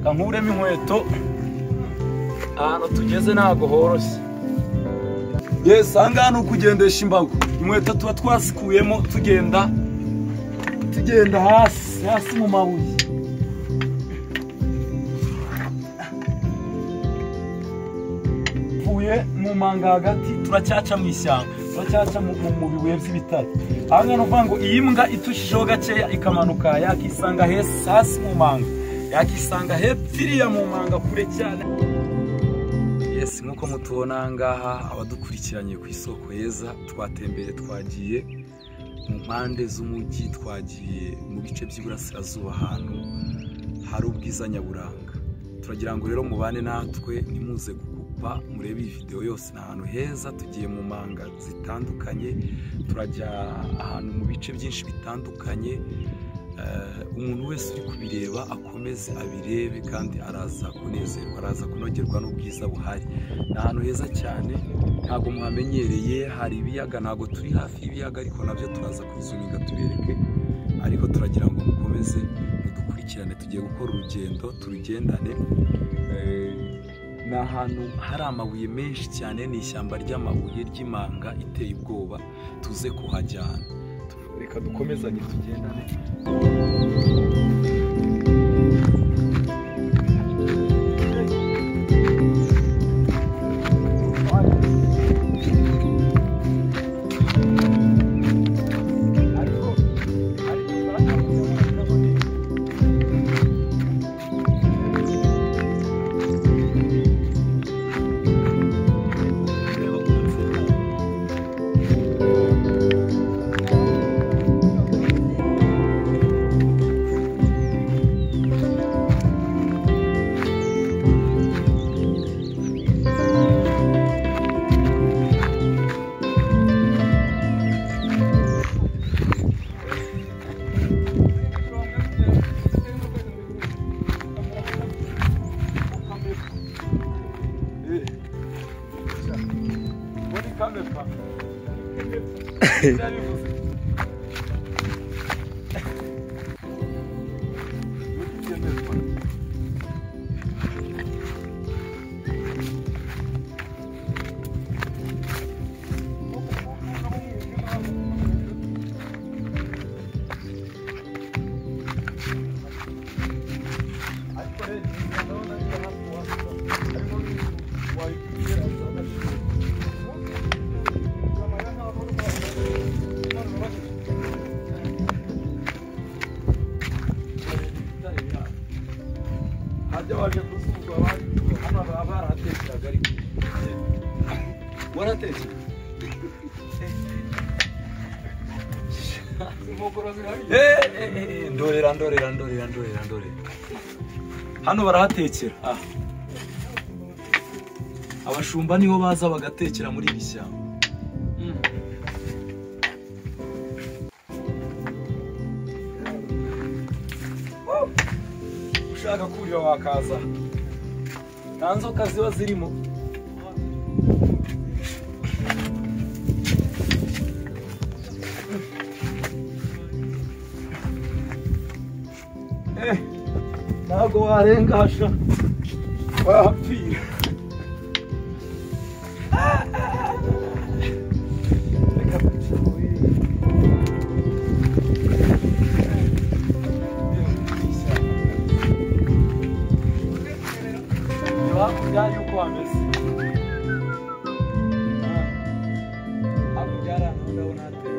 Kankuremo inkweto, ahantu tugeze ntago horoshye. Yes, ahangaha ni ukugendesha imbago. Inkweto tuba twazikuyemo tugenda hasi hasi mu mabuye. Tuvuye mu manga hagati turacyaca mu ishyamba, turacyaca mu bibuye by'ibitare. Ahangaha ni ukuvuga ngo iyi mbwa itushijeho gakeya ikamanuka yakisanga hasi mu manga, yakisanga hepfiriya mu manga kure cyane. Yes, nkuko mutubona ahangaha abadukurikiranye ku isoko heza, twatembere twagiye mu mpande z'umujyi, twagiye mu bice by'iburasirazuba ahantu hari ubwiza nyaburanga. Turagira ngo rero mubane natwe, ntimuze gukupa, murebe iyi video yose. Ni ahantu heza, tugiye mu manga zitandukanye, turajya ahantu mu bice byinshi bitandukanye. Umuntu wese uri kubireba akomeze abirebe kandi araza kunezerwa, araza kunogerwa n'ubwiza buhari. Ni ahantu heza cyane, ntabwo muhamenyereye, hari ibiyaga, ntabwo turi hafi y'ibiyaga ariko nabyo turaza kubizuminga tubereke. Ariko turagira ngo mukomeze mudukurikirane, tugiye gukora urugendo turugendane. Ni ahantu hari amabuye menshi cyane, ni ishyamba ry'amabuye ry'imanga iteye ubwoba, tuze kuhajyana. Reka dukomezanye tugendane. Ndorera ndorera ndorera ndorera ndorera. Hano barahatekera. Abashumba niho baza bagatekera muri iri shyamba. Ushaka kurira wakaza. Nta nzoka ziba zirimo. Ntabwo warenga hasha wahapfira. Reka hakurya y'uko hameze, hakurya hari ahantu ndabona hateye.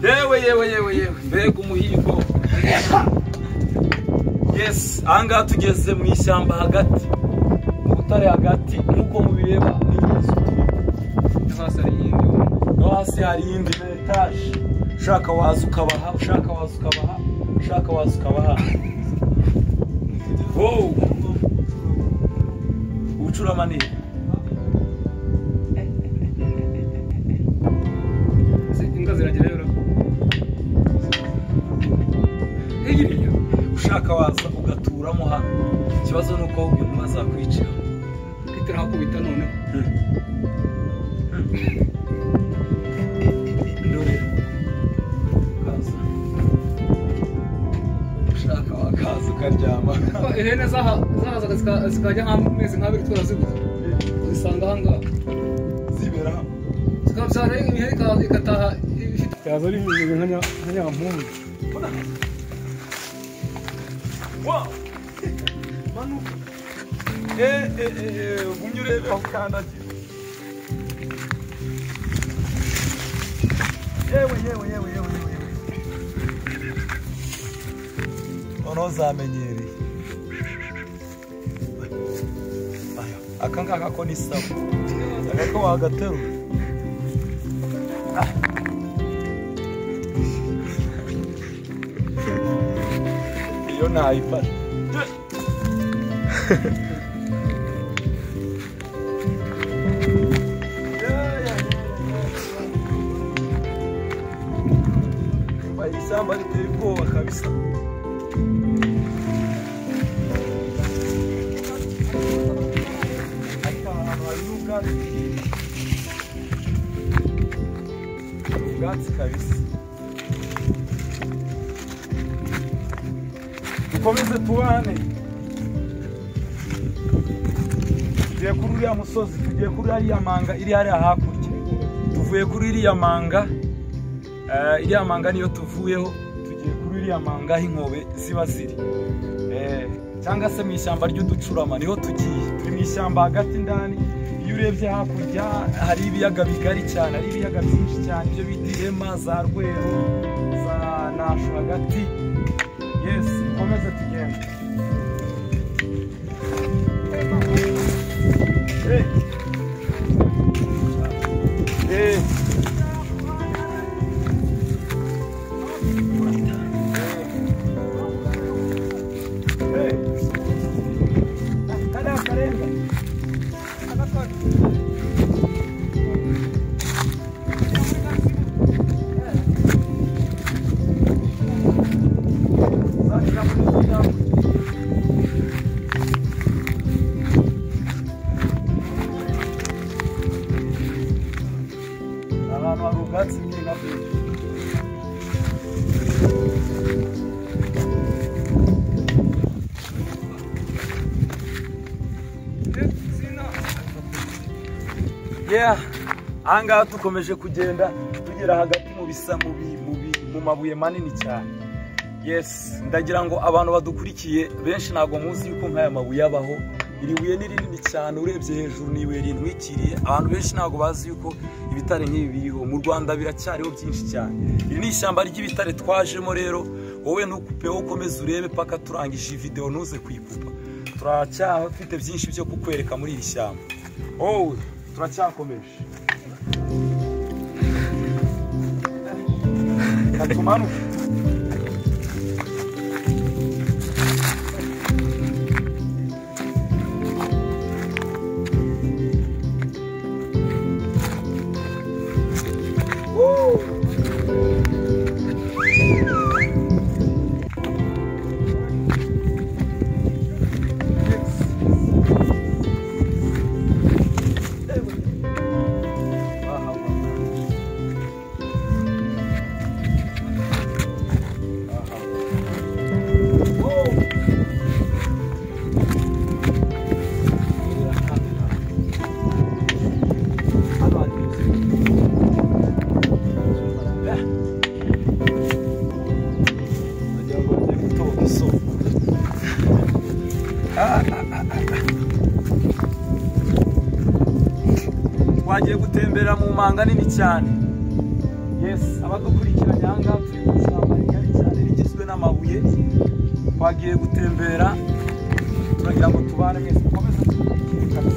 Yewe yewe yewe yewe, mbega umuhigo. Yes, ahangaha tugeze mu ishyamba hagati, rutare hagati nk'uko mubireba ni inzu turimo. No hasi hari iyindi na etaje. Ushaka waza ukabaha, ushaka waza ukabaha, ushaka waza ukabaha. Wow! Ubucurama ni imbwa ziragerayo ra. Ushaka waza ugaturamo hano. Ikibazo ni uko inkuba zakwicira. Itarahakubita noneho. Ndorera. Kaza. Ushaka wakaza ukaryama. Ihene zahazaga zikajya nk'amezi nk'abiri turaziguze. Uzisanga aha ngaha. Zibera hano. Zikabyara ihene ikataha ifite. Yaza ari bimeze nka nyampundu. Wow! Manuka. Gumya urebe aho ukandagira. Yewe yewe yewe yewe yewe. Noneho zamenyereye. Aka ngaka ko ni sawa. Aka ko wagaterura. Iyo nayifashe. Ishyamba riteye ubwoba kabisa. Ariko ahantu hari n'ubwatsi. Ubwatsi kabisa. Dukomeze tubane. Tugiye kuri uriya musozi, tugiye kuri iriya manga iri hariya hakurya. Tuvuye kuri iriya manga. Iriya manga niyo tuvuyeho, tugiye kuri iriya manga aho inkobe ziba ziri, cyangwa se mu ishyamba ry'uducurama niho tugiye. Turi mu ishyamba hagati ndani. Iyo urebye hakurya hari ibiyaga bigari cyane, hari ibiyaga byinshi cyane, ibyo bita Ihema, za Rweru, za Nasho hagati. Yes, dukomeze tugende. Ahantu hari ubwatsi bw'inka bwinshi. Yeah, aha ngaha dukomeje kugenda tugera hagati mu bisa mu mabuye manini cyane. Yes, ndagira ngo abantu badukurikiye benshi ntabwo muzi yuko nk'aya mabuye abaho. Iri buye ni rinini cyane, urebye hejuru ni ibuye rintwikiriye. Abantu benshi ntabwo bazi yuko ibitare nk'ibi biriho mu Rwanda, biracyariho byinshi cyane. Iri ni ishyamba ry'ibitare twajemo rero. Wowe ntukupeho, ukomeze urebe paka turangije iyi video, ntuze kuyikupa. Turacyafite byinshi byo kukwereka muri iri shyamba. Oh, turacyakomeje. Katumanuke. Twagiye gutembera mu manga nini cyane. Yes, abadukurikiranye aha ngaha turi mu ishyamba rigari cyane rigizwe n'amabuye. Twagiye gutembera, turagira ngo tubane mwese, mukomeze dukurikire.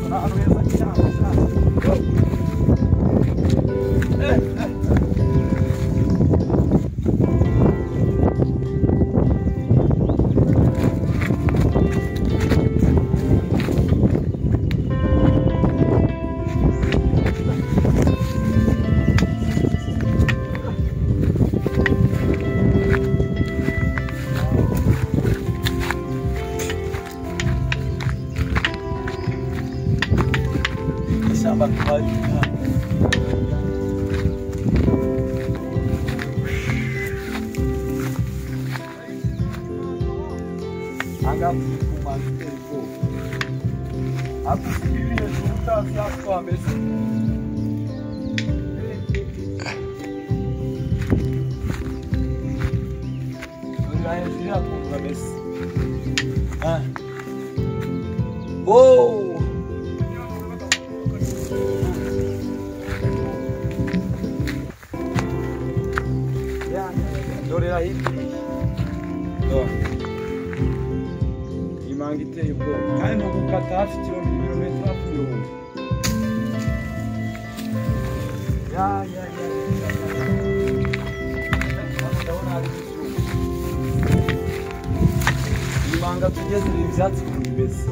Agashyamba kabari. Ahangaha turi ku manga iteye ubwoba. Ariko iri hejuru utazi hasi uko hameze. Urira hejuru iriya ukuntu hameze. Oh! Dorera hirya. Imanga iteye ubwoba kandi ni ugukata hafi ibirometero hafi 1000. Ya ya ya. Ndabona hari izuba. Imanga tugeze ibi byatsi ukuntu bimeze.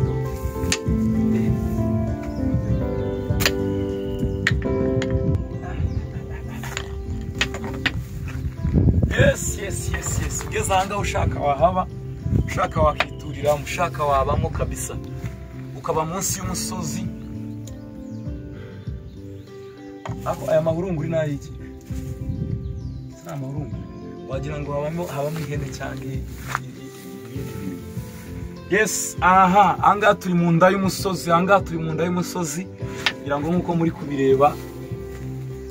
Yes yes yes yes. Ugeze ahangaha ushaka wahaba, ushaka wakiturira, ushaka wabamo kabisa. Ukaba munsi y'umusozi. Ako aya mahurunguri ni ayiki? Si amahurunguri. Wagira ngo habamo ihene cyangwa ibindi bintu. Yes, aha, ahangaha turi mu nda y'umusozi, ahangaha turi mu nda y'umusozi. Kugira ngo nkuko muri kubireba,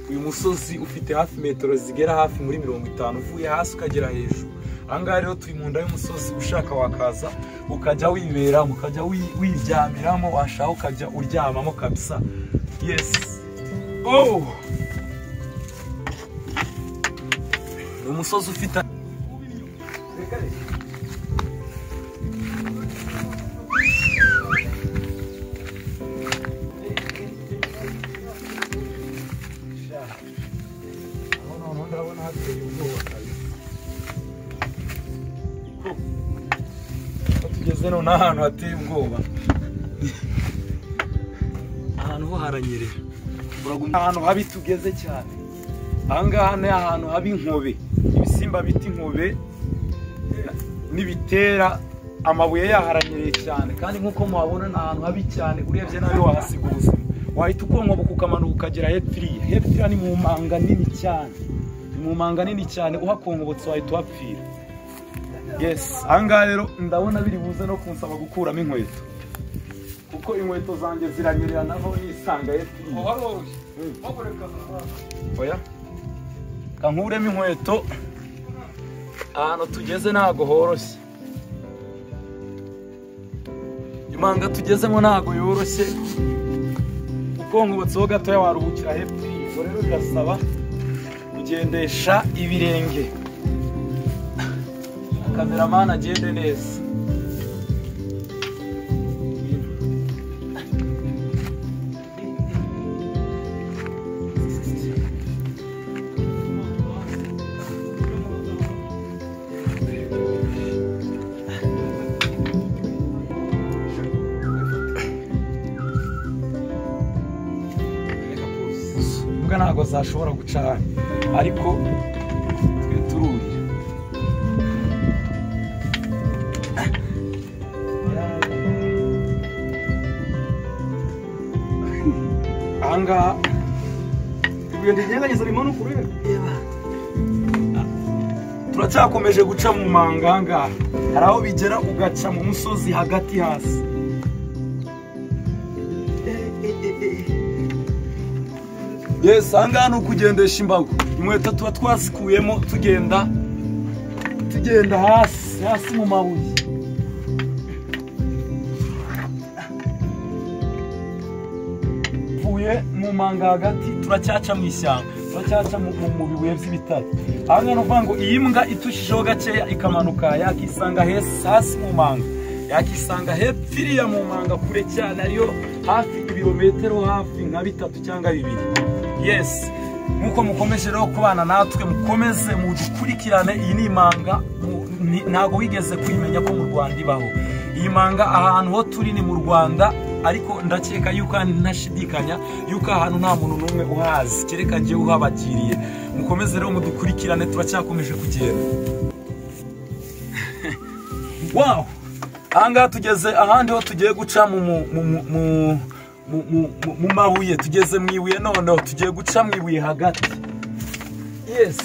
uyu musozi ufite hafi metero zigera hafi muri 50 uvuye hasi ukagera hejuru. Ahangaha rero turi mu nda y'umusozi, ushaka wakaza ukajya wibera, ukajya wiryamiramo, washaka ukajya uryamamo kabisa. Yes. Oh! Ni umusozi ufite ndabona hateye ubwoba kabisa. Tugeze none ahantu hateye ubwoba. Ahantu ho haranyerera. Ahantu habi tugeze cyane. Ahangaha ni ahantu haba inkobe. Ibisimba bita inkobe n'ibitera, amabuye yaharanyereye cyane. Kandi nkuko muhabona ni ahantu habi cyane, urebye nabi wahasiga ubuzima. Wahita ukonkoboka ukamanuka ukagera hepfiriya. Hepfiriya ni mu manga nini cyane. Ni mu manga nini cyane, uhakonkobotse wahita uhapfira. Yes, ahangaha rero ndabona biri buze no kunsaba gukuramo inkweto. Kuko inkweto zanjye ziranyerera naho nisanga hepfiriya. Oya. Kankuremo inkweto. Ahantu tugeze ntago horoshye. Imanga tugezemo ntago yoroshye. Ukonkobotseho gatoya waruhukira hepfiriya. Ubwo rero birasaba kugendesha ibirenge. Kameramani agende neza. Imbwa ntabwo zashobora guca hano, ariko twe tururira. Ahangaha ibuye rinyeganyeza rimanuka urebe. Turacyakomeje guca mu manga ahangaha. Hari aho bigera ugaca mu musozi hagati hasi. Yes, ahangaha ni ukugendesha imbago. Inkweto tuba twazikuyemo tugenda hasi hasi mu mabuye. Tuvuye mu manga hagati turacyaca mu ishyamba, turacyaca mu bibuye by'ibitare. Ahangaha ni ukuvuga ngo iyi mbwa itushijeho gakeya ikamanuka yakisanga hasi mu manga, yakisanga hepfiriya mu manga kure cyane, ariyo hafi ibirometero hafi nka 3 cyangwa 2. Yes, nkuko mukomeje rero kubana natwe, mukomeze mudukurikirane. Iyi ni imanga ntago wigeze kuyimenya ko mu Rwanda ibaho. Iyi manga ahantu ho turi ni mu Rwanda, ariko ndakeka yuko ntashidikanya yuko ahantu nta muntu n'umwe uhazi kereka ngiye uhabagiriye. Mukomeze rero mudukurikirane, turacyakomeje kugenda. Wow! Ahangaha tugeze ahandi ho tugiye guca mu mu mabuye, tugeze mu ibuye noneho tugiye guca mu ibuye hagati. Yes,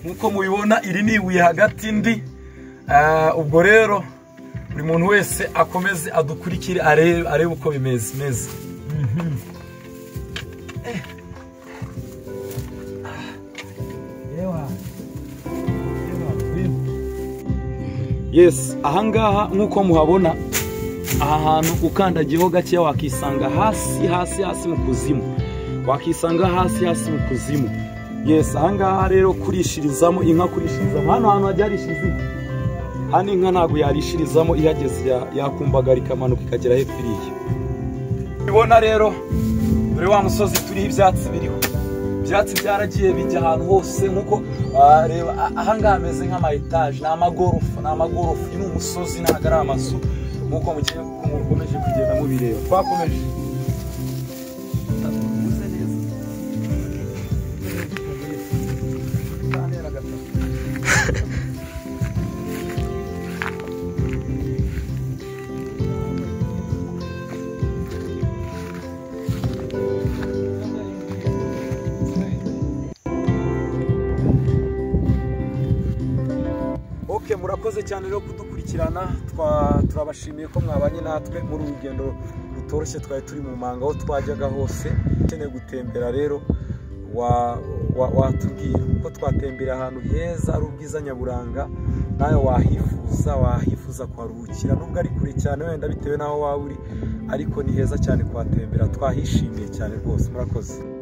nkuko mubibona iri ni ibuye hagati ndi. Ubwo rero buri muntu wese akomeze adukurikire arebe uko bimeze meze. Yes, ahangaha nkuko muhabona aha hantu ukandagiyeho gakeya wakisanga hasi hasi hasi mu kuzimu, wakisanga hasi hasi mu kuzimu. Yes, ahangaha rero kurishirizamo inka, kurishirizamo hano hantu hajya harishiriza inka. Hano inka ntabwo yarishirizamo, ihageze yakumbagara ikamanuka ikagera hepfo iriya. Ubibona rero dore wa musozi turiho ibyatsi biriho, ibyatsi byaragiye bijya ahantu hose nkuko reba ahangaha hameze nk'ama etaje, ni amagorofa, ni amagorofa. Uyu ni umusozi ntabwo ari amazu nkuko mukomeje kugenda mubireba. Twakomeje murakoze cyane rero kudukurikirana, turabashimiye ko mwabanye natwe muri urugendo rutoroshye twari turi mu manga aho twajyaga hose. Ukeneye gutembera rero watubwira kuko twatembera ahantu heza ari ubwiza nyaburanga, nawe wahifuza kuharuhukira nubwo ari kure cyane wenda bitewe n'aho waba uri, ariko ni heza cyane kuhatembera, twahishimiye cyane rwose. Murakoze.